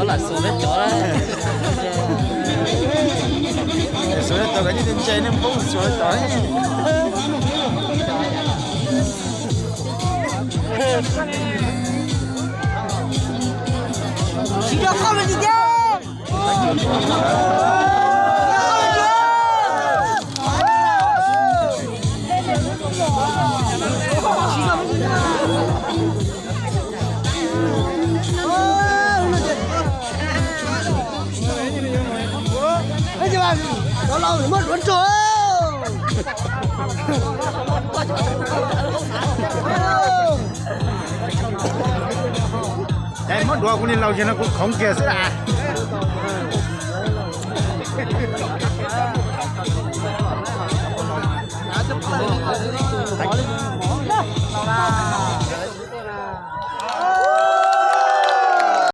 Lam xuas peb cov, xuas peb cov kom nyob ntse nej poob xuas peb cov. Tsis rau qhov me ntsis thiab. Muab duav kuv niag laus ces no kuv khoov kiag xwb las.